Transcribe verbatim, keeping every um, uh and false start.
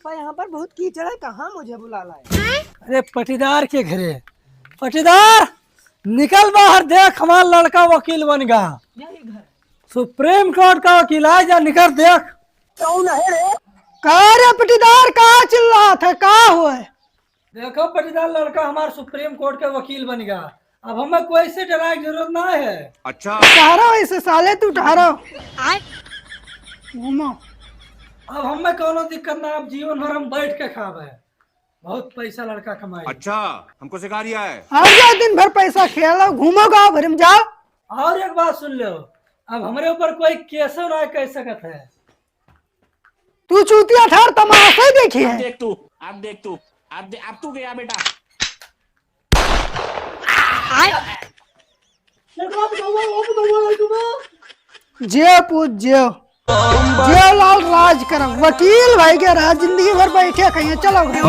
पापा, यहाँ पर बहुत कीचड़ है, कहाँ मुझे बुला लाए? अरे पटीदार के घरे। पटीदार, निकल बाहर, देख हमार लड़का वकील बन गा। यही घर। सुप्रीम कोर्ट का वकील, आ जा, निकल देख। कौन है रे? का रे पटीदार, का चिल्लात है, का हुआ है? देखो पटीदार, लड़का हमार सुप्रीम कोर्ट के वकील बन गा। अब हमें कोई से डराए के जरूरत ना है। अच्छा। ठहरो ऐसे साले, तू ठहरो। घूमो। अब हमें कौनो दिक्कत ना, अब जीवन भर हम बैठ के खाब है। बहुत पैसा लड़का कमाए। अच्छा, हमको सिखा रिया है। आ जाओ, दिन भर पैसा खेलो, घूमो गाँव भर में, जाओ। और एक बात सुन लो, अब हमरे ऊपर कोई केसो ना कह सकत है। तू चूतिया थार तमाशा ही देखी है। अब देख तू, अब देख तू, अब दे, अब तू गया बेटा। जे पूत जे, जे लाल राज करम, वकील भाई के राज, जिंदगी भर बैठे कहिए, चलो घर।